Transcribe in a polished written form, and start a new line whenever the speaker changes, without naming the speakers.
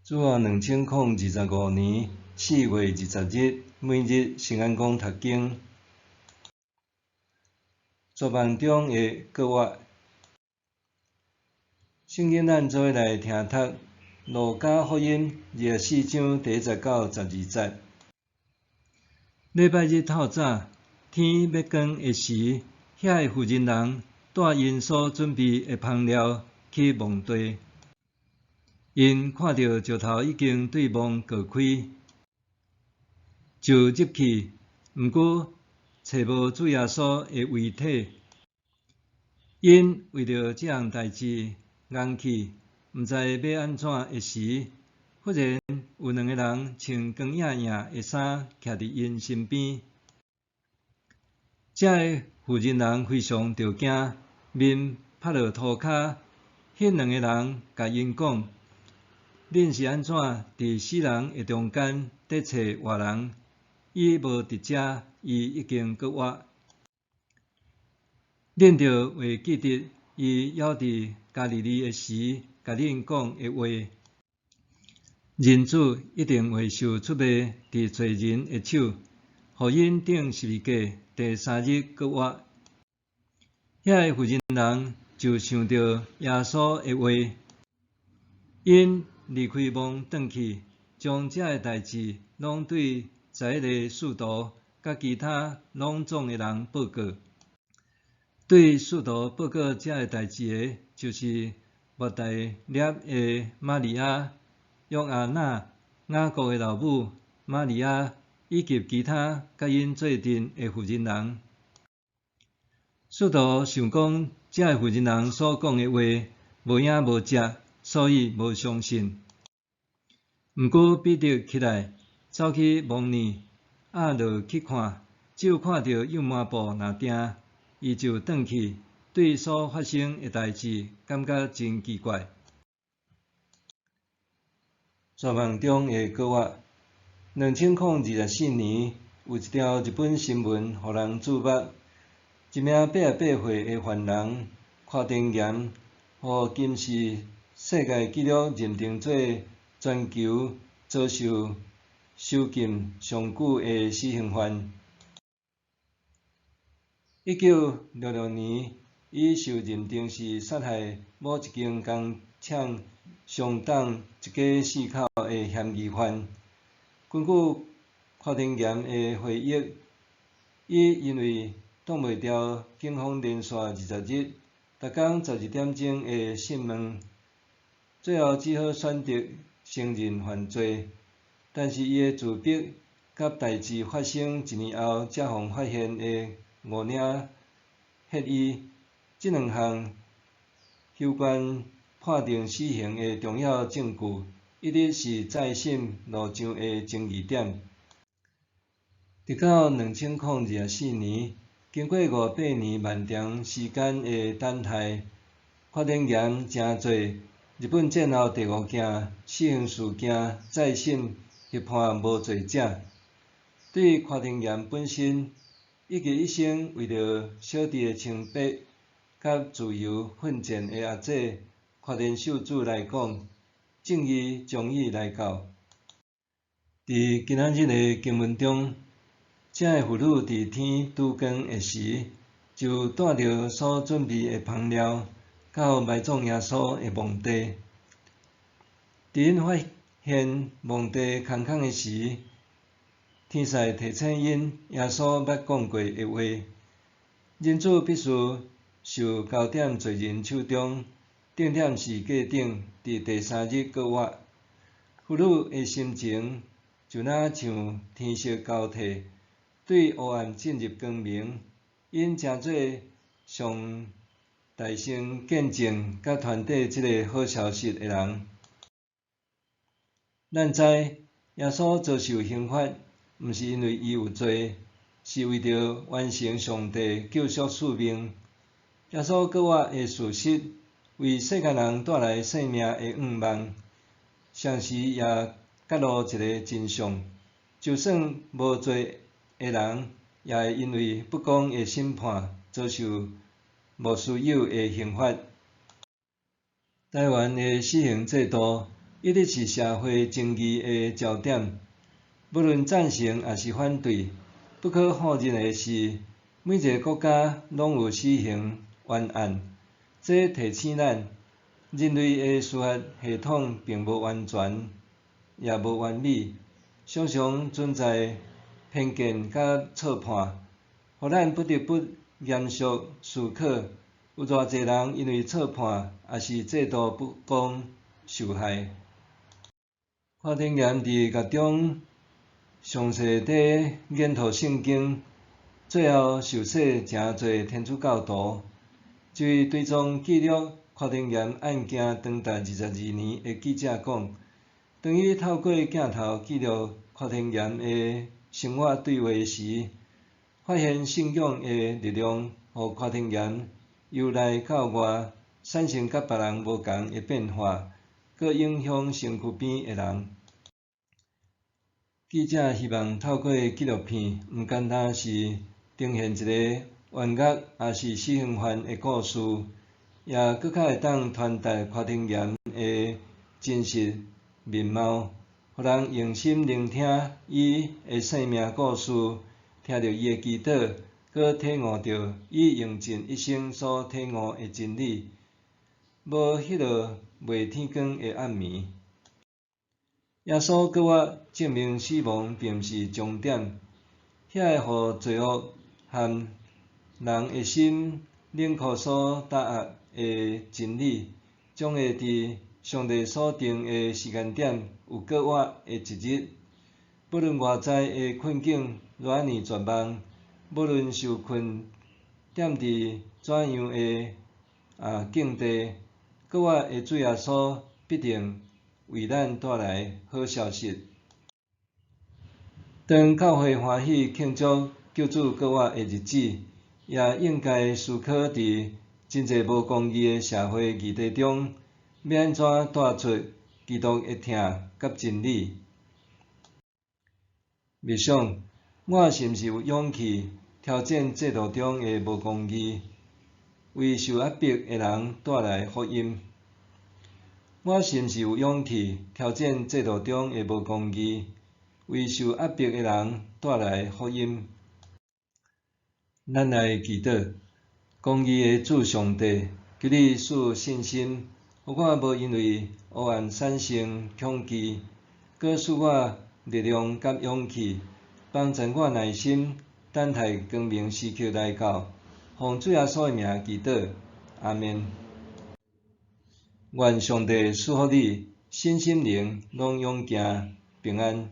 主後2025年4月20日，每日聖安講讀經，絕望中的復活。聖經咱做伙來聽讀《路加福音》24章第1節到12節。禮拜日透早，天欲光的時，遐个婦人人帶𪜶所準備的香料去墓地。𪜶看著石頭已經對墓割開，就入去，毋過揣無主耶穌的遺體。𪜶為著這項代誌愣去，毋知欲按怎的時，忽然有兩个人穿光影影的衫徛佇𪜶身邊。這个婦人人非常著驚，面拍落塗跤。彼兩个人共𪜶講：恁是按怎佇死人的中間佇揣活人？伊無佇遮，伊已經復活。恁著會記得伊猶佇加利利的時，共恁講的話。人子一定會受出賣佇罪人的手，予𪜶釘十字架，第三日復活。遐个婦人人就想著耶穌的話，𪜶離開墓轉去，將這个代誌攏對11個使徒佮其他攏總的人報告。對使徒報告這个代誌的，就是抹大拉的瑪利亞、約阿納、雅各的老母瑪利亞，以及其他佮𪜶做陣的婦人人。使徒想講，這个婦人人所講的話無影無跡，所以無相信。毋過彼得起來，走去墓耳，壓落去看，只有看著油麻布爾定，伊就轉去，對所發生的代誌感覺真奇怪。絕望中的復活。2024年，有一條日本新聞予人矚目。一名88歲的犯人寬田嚴，予金氏世界紀錄認定做全球遭受囚禁上久的死刑犯。1966年，伊受認定是殺害某一間工廠商董一家四口的嫌疑犯。根據寬田嚴的回憶，伊因為擋袂牢警方連續20日，逐工12點鐘的訊問，最後只好選擇承認犯罪。但是伊的自白，佮代誌發生一年後才予發現的五領血衣，這兩項攸關判定死刑的重要證據，一直是再審路上的爭議點。直到2024年，經過500年漫長時間的等待，寬田嚴成做日本戰後第五件死刑事件再審獲判無罪者。對寬田嚴本身，以及一生為著小弟的清白佮自由奮戰的阿姐寬田秀子來講，正義終於來到。佇今仔日的經文中，這个婦女佇天拄光的時，就帶著所準備的香料，到埋葬耶穌的墓地。佇𪜶發現墓地空空的時，天使提醒𪜶耶穌捌講過的話：人子必須受交佇罪人手中，釘佇十字架頂，佇第三日復活。婦女的心情就若像天色交替，對黑暗進入光明，𪜶成做上大聲見證佮傳遞這个好消息的人。咱知耶穌遭受刑罰，毋是因為伊有罪，是為著完成上帝救贖使命。耶穌復活的事實，為世間人帶來生命的向望，同時也揭露一个真相：就算無罪的人，也會因為不公的審判，遭受莫須有的刑罰。台灣的死刑制度，一直是社會爭議的焦點。無論贊成抑是反對，不可否認的是，每一个國家攏有死刑懸案。這提醒咱，人類的司法系統並無完全，也無完美，常常存在偏見佮錯判，予咱不得不嚴肅思考，有偌濟人因為錯判抑是制度不公受害。柯廷岩佇獄中詳細地研討聖經，最後受洗成做天主教徒。一位追蹤記錄柯廷岩案件長達22年的記者講，當伊透過鏡頭記錄柯廷岩的生活對話時，發現信仰的力量，予柯廷岩由內到外產生佮別人無仝的變化，閣影響身軀邊的人。記者希望透過紀錄片，毋單單是呈現一个冤獄抑是死刑犯的故事，也閣較會當傳達柯廷岩的真實面貌，予人用心聆聽伊的生命故事，聽著伊的祈禱，閣體悟著伊用盡一生所體悟的真理。無彼落袂天光的暗暝。耶穌閣活證明死亡並毋是終點，遐个予罪惡和人的心冷酷所打壓的真理，將會佇上帝所定的時間點有閣活的一日。不論外在的困境偌爾絕望，無論受困踮佇怎樣的境地，閣活的主耶穌必定為咱帶來好消息。當教會歡喜慶祝救主閣活的日子，也應該思考佇真濟無公義的社會議題中，欲按怎帶出基督的疼佮真理。默想，我是毋是有勇氣挑戰制度中的無公義，為受壓迫的人帶來福音？我是毋是有勇氣挑戰制度中的無公義，為受壓迫的人帶來福音？咱來祈禱，公義的主上帝，求你賜信心，予我無因為黑暗產生恐懼，閣賜我力量佮勇氣，幫助我耐心等待光明時刻來到。奉主耶穌的名祈禱，阿們。願上帝賜福你，身心靈攏勇健平安。